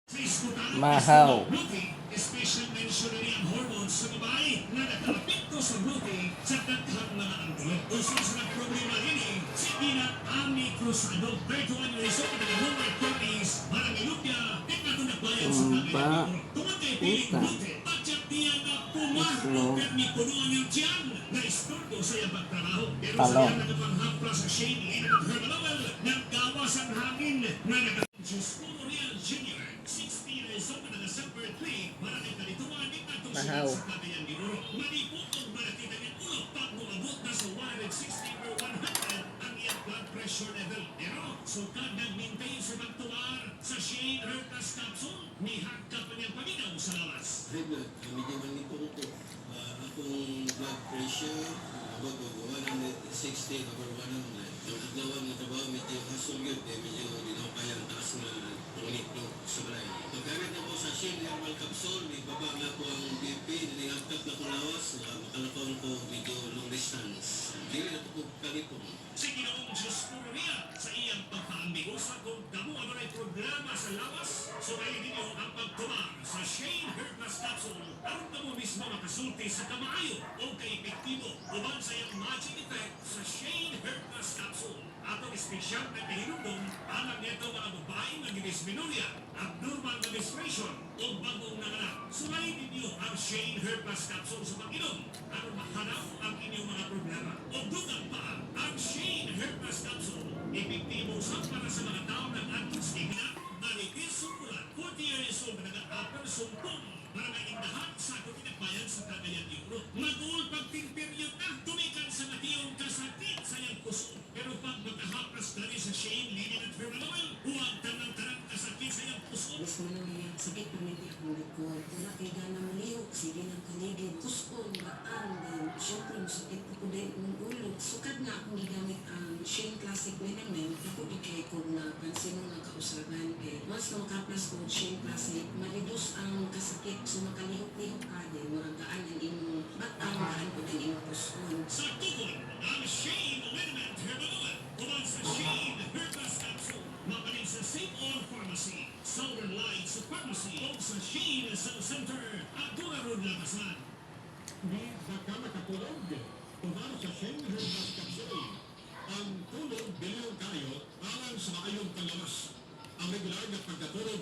Mahaw. Special mention ni ang hormones sa babae nga nakaapekto sa beauty sa daghang mga anggulo. Usa sa problema nini si Gina Ami Cruzado, 31 years old, taga Number 30s, Barangay Lumpia, Nagbayan sa Tumba. Cagayan de Oro. Tungod kay piling Uta. Beauty, patyat niya na puma Itlog. pero ni puno ang iyang tiyan na istorbo sa iyang pagtrabaho. Pero sa Talong. iyang nagapanghampla sa Shane Liniment Herbal Oil, naggawas ang hangin nga nag Justo Real Jr., 60 years old, na December 3, Barangay Kalituan, Atong Mahaw. Sa Cagayan de Oro. Malipot og malakit ang iyang ulo pag moabot na sa 160 or 100 ang iyang blood pressure level. Pero, sukad nag-maintain sa pagtuar sa Shane Hertas Capsule, nihagka pa niyang paminaw sa lawas. High blood, medyo manipong ko. Akong blood pressure, abot og 160 over 100. Ang adlaw nga trabaho medyo hassle gyud kay medyo di na ko kaya ang taas nga panginit sa balay. Paggamit na ko sa Shane Herbal Capsule, baba na ko ang BP, nihagkap na ko lawas, makalakaw ko medyo long distance. Dili na ko kalipong. Si Ginoong Diyos Ria sa iyang pagpaambigo sa kung kamo adunay problema sa lawas, sugayin ninyo ang pagtumar sa Shane Herplas Capsule aron kamo mismo makasulti sa kamaayo o kaepektibo uban sa iyang magic effect sa Shane Herplas Capsule. Atong espesyal na kahinumdom alang nito mga babae nga gidismenorrhea, abnormal na menstruation o bagong nanganak. Sulayin ninyo ang Shane Herplas Capsule sa pag-inom aron mahanaw ang inyong mga problema. O dugang pa, ang Shane Herplas Capsule epektibo sa para sa mga tao ng adults ni Marites Sumpulan, 40 years old, na nag-upper Sumpong, Barangay Indahan sa akong Inagbayan sa Cagayan de Oro. Mag-uol pag period na, tumikan sa natiyong kasakit sa iyang puso. Pero pag makahaplas gani sa Shane Liniment Herbal Oil, huwag tanang-tanang kasakit sa iyang puso. Dysmenorrhea, sakit permente akong likod. Wala kay gana malihok, sige ng kaligid. Kuskon, batang, then syempre masakit ko din ang ulo. Sukad na akong gigamit ang Shane Classic Liniment, ako di kay ko na pansin nga kausaban kay once na makaplas ko og Shane Classic, ma-reduce ang kasakit. So makalihok-lihok ka din, murag gaan ang imong batang, gaan po ang imong kuskon. Sa tukod, ang Shane Liniment Herbal Oil. Uban sa Shane Herplas Capsule. Mabalin sa St. All Pharmacy, Southern Lights Pharmacy, o sa Shane Cell Center, Agora Road, Lamasan. Di ba ka makatulog? Tumar sa Shane Herplas Capsule. Ang tulog bilyon kayo alang sa maayong panglawas. Ang regular na pagkatulog